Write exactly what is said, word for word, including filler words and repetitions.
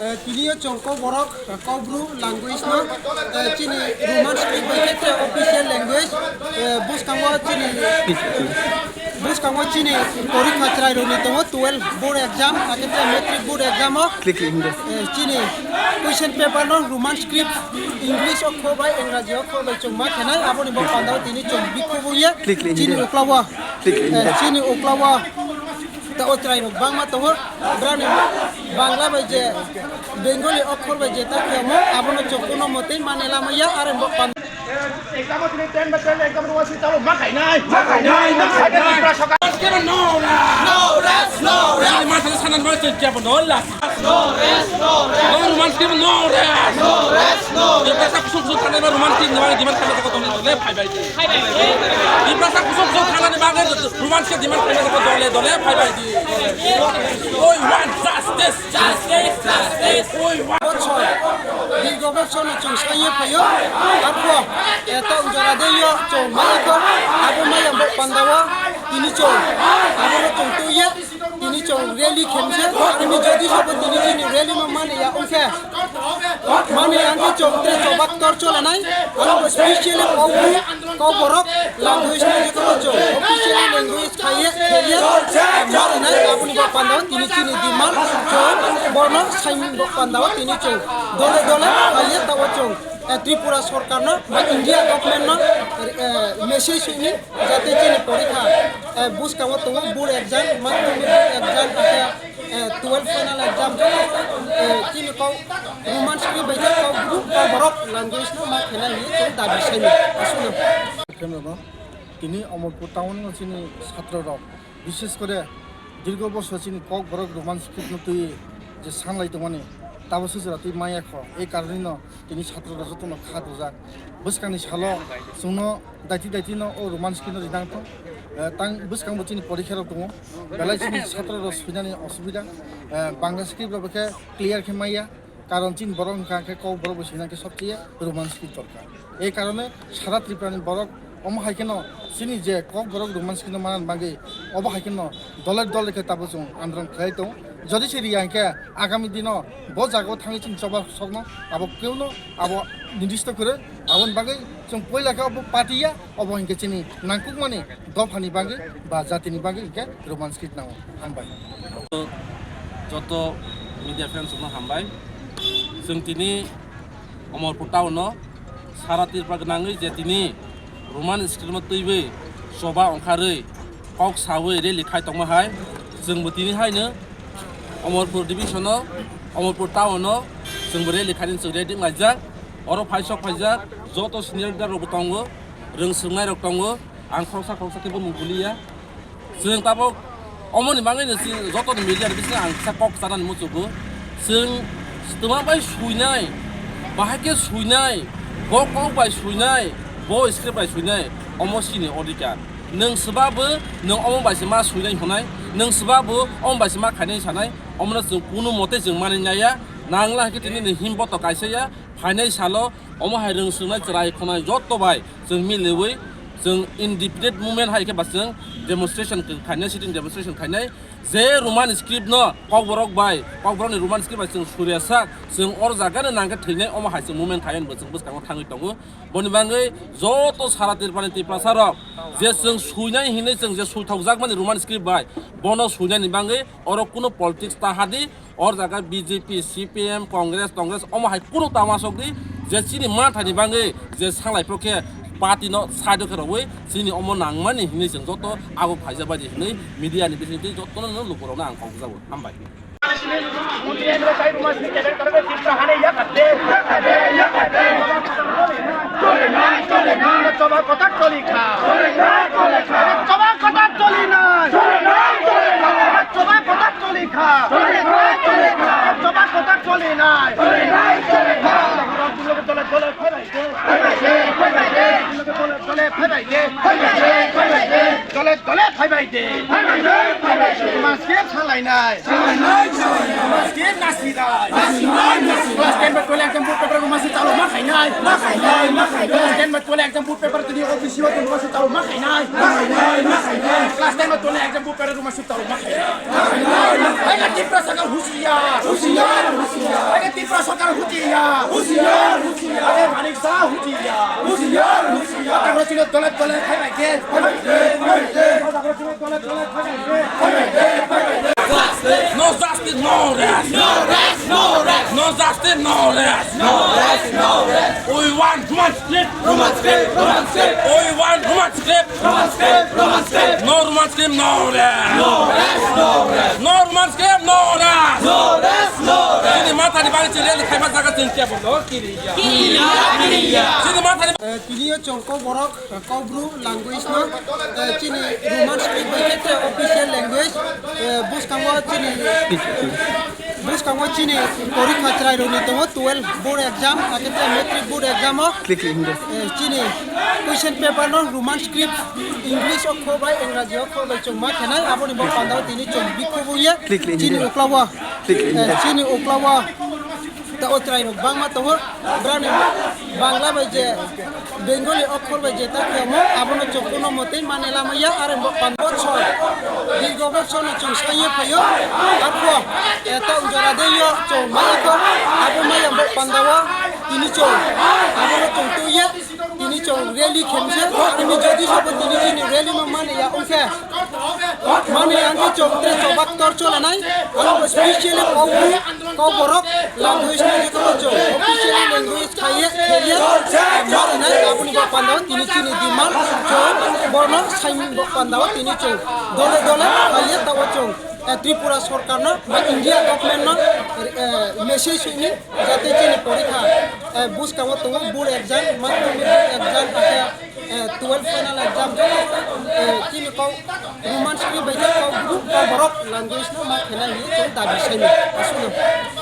Eh, tini o chwng Kokborok, eh, Kokbru language no, eh, chini Roman script bai khe official language, eh, bwskango chini, bwskango chini porikha chwrai rok ni tongo, twelve board exam, hakhe tei matric board exam o, eh, chini question paper no Roman script, English o kho bai, Engraji o kho bai chwng ma khenai, aboni bo pandao tini chwng bikhubu ye, chini uklao, eh, chini uklao. Ta o chwrai rok bangma tongo, brani Bangla bai je Bengali okhor bai je ta khemo, abono chwng kuno motei mane lama ya, are bo pan- Exam o tini ten by ten exam rwasi tabo ma khainai. Ma khainai, ma khainai. Tipra sarkar. Roman script no rest. No rest, no rest. Roman script no rest. No rest, no rest. No Roman script no rest. No rest, no rest. Tiprasa kusuk kusuk thangnaima Roman script ni bagwi demand khaina kok dole dole phai bai di. Tiprasa kusuk kusuk thangnaima bagwi Roman script demand khaina kok dole dole phai bai di. We want justice, justice, justice. We want. Bochor, dirgo bochor no chwng saiye phaio, arpho, eh, tong jora de yo chwng maya kho, abo maya bo pandao, tini chwng, abo no chwng tuye, tini chwng rally khemse, tini jodi sobo tini chini rally no mani ya ongse. Mani ang khe chwng tre chobak tor cholanai, ang bo specially Kokbru, Kokborok language no joto chwng officially language khaiye, khaiye, marinai aboni bo pandao tini chini demand chwng bono saimung bo pandao tini chwng dole dole khaiye tabo chwng, eh, Tripura sorkar no ba India government no, eh, message hini jate chini porikha, eh, bwskango tongo board exam, madhyamik board exam, ake, eh, twelve final exam, eh, chini kok Roman script bai khe Kokbru, Kokborok language no ma khenai hinwi chwng dabi saimung aswkno. Khe no, tini Omorpur town no chini chhatro rok, bishes kore dirgo bosor chini Kokborok Roman script no twi je sanlai tongmani, tabo se jora twi maya kho. Ei karonwi no tini chhatro rok joto no kha rwjak. Bwskangni salo chwngno daiti daiti no o Roman script no rinang thung. Eh, tang bwskango chini porikha rok tongo. Belai chini chhatro rok swinani osubida. Eh, Bangla script rok khe clear khe maya. Karon chini borok wngkha khe Kokborok bo swinang khe sobcheye Roman script dorkar. Ei karone sara Tripura ni borok omo hai kheno chini je Kokborok Roman script no manani bagwi obo hai kheno dole dole khe tabuk chwng andolon khlai tongo. Jodi se riya hinkhe agami dino bo jagao thangwi chini choba sokno abo kewno abo nirdisto kwrwi. Aboni bagwi chwng poila khe obo party ya, obo hinkhe chini nangkukmani dophani bagwi ba jatini bagwi hinkhe Roman script nango. Hambai. Joto media fans rokno hambai. Chwng tini Omorpur town o sara Tripura gwnangwi je tini Roman script no twiwi choba ongkharwi kok sawi rally khai tongma hai, chwngbo tini haino Omorpur division o, Omorpur town o chwngbo rally khaini chwng ready wnglaijak. Oro phaisok phaijak, joto senior leader rokbo tongo, rwng swrwngnai rok tongo, ang khoroksa khoroksa khe bumung buliya. Chwng tabuk omoni bagwino chwng jotoni media ni bisingo ang kisa kok chanani muchungo. Chwng twma bai suinai, bahai khe suinai, bo kok bai suinai, bo script bai suinai, omo chini odhikar. Nwng swbabo nwng omo bai se ma suinai hwnai, nwng swbabo omo bai se ma khainai sanai, omono chwng kunu mote chwng manwi naiya. Nangla hwnkhe tini ni himboto kaisa ya, phainai salo omo hai rwng swrwngnai chwrai khonai joto bai chwng miliwi chwng indefinite movement hai khe ba chwng demonstration khainai, sitting demonstration khainai. Je Roman script no Kokborok bai, Kokborok ni Roman script bai chwng surya sak, chwng or jaga no nang khe thwinai, omo hai chwng movement khai bo chwng bwskango thangwi tongo. Boni bagwi joto sara Tripura ni Tiprasa rok je chwng suinai hinwi chwng je suithokjakmani Roman script bai, bono suinani bagwi oro kuno politics ta hadi, or jaga B J P, C P M, Congress, Congress omo hai kuno ta uansuk di, je chini manthani bagwi je sanglai phuru khe party no side o khe rwui chini omo nangmani hinwi chwng joto abo phaijak bai di hinwi media ni bisingtwi jotono no lukurokno ang kok jago. Hambai. Choba kotha choli kha. Choba kotha choli nai. Choba kotha choli kha. Choba kotha choli nai. Dole dole phai bai de. Dole dole phai bai de. Dole dole phai bai de. Maske phalai nai. Maske nasi nai. Class ten bai Exam board paper ruma si chalo ma khainai, ma khainai, ma khainai. Class ten ba twelve exam board paper tini office yo ruma si chalo ma khainai, ma khainai, ma khainai. Class ten ba twelve exam board paper ruma si chalo ma khainai, ma khainai, ma khainai. Hai ka Tipra sarkar husiar, husiar, husiar. Hai ka Tipra sarkar husiar, husiar, husiar. Hai ka Manik Saha husiar, husiar, husiar. Hai ka Rosina dole dole khai bai khe. No justice, no rest. No rest, no rest. No justice, no rest. No rest, no rest. We want Roman script. Roman script, Roman script. We want Roman script. Roman script, Roman script. No Roman script, no rest. No rest, no rest. No Roman script, no rest. No rest, no rest. Chini mathani bagwi chini rally khaima jaga chini tebo no kiriya. Kiriya, kiriya. Chini mathani Eh, tini o chong ko borok Kaubru language no, eh, chini Roman script bai khe official language, eh, bwskango chini, bwskango chini porikha chwrai rok ni tongo twelve board exam, hakhe tei matric board exam o, Click, click, hingo. Eh, chini question paper no Roman script, English o kho bai, Engraji o kho bai chwng ma khenai, aboni bo pandao tini chwng bikhubu ye, Click, click, chini hingo. Uklao, Click, click, eh, hingo. Chini uklao. Ta o chwrai rok bangma tongo, brani Bangla bai je Bengali okhor bai je ta khemo, abono chwng kuno motwi mane lama ya, are bo pan bochor, dirgo bochor no chwng saiye phaio, arpho, eh, ta jora de yo chwng maya kho, abo maya bo pandao tini chwng, abono chwng tuye, tini chwng rally khemse, tini jodi sabo tini chini rally no mane ya, ungkhe mane ang khe chwng tre chobak tor cholanai, ang bo specially Kaubru, Kauborok language no joto chwng officially language khaiye, khaiye, mane nai aboni bo pandao tini chini demand chwng borno saimung bo pandao tini chwng dole dole khaiye tabo chwng, eh, Tripura sorkar no ba India government no, eh, message hini jate chini porikha, eh, bwskango tongo board exam, madhyamik board exam, ake, eh, twelve final exam, joto, eh, chini kok Roman script bai khe kok group kok borok language no ma khenai hinwi chwng dabi saimung. Aswkno.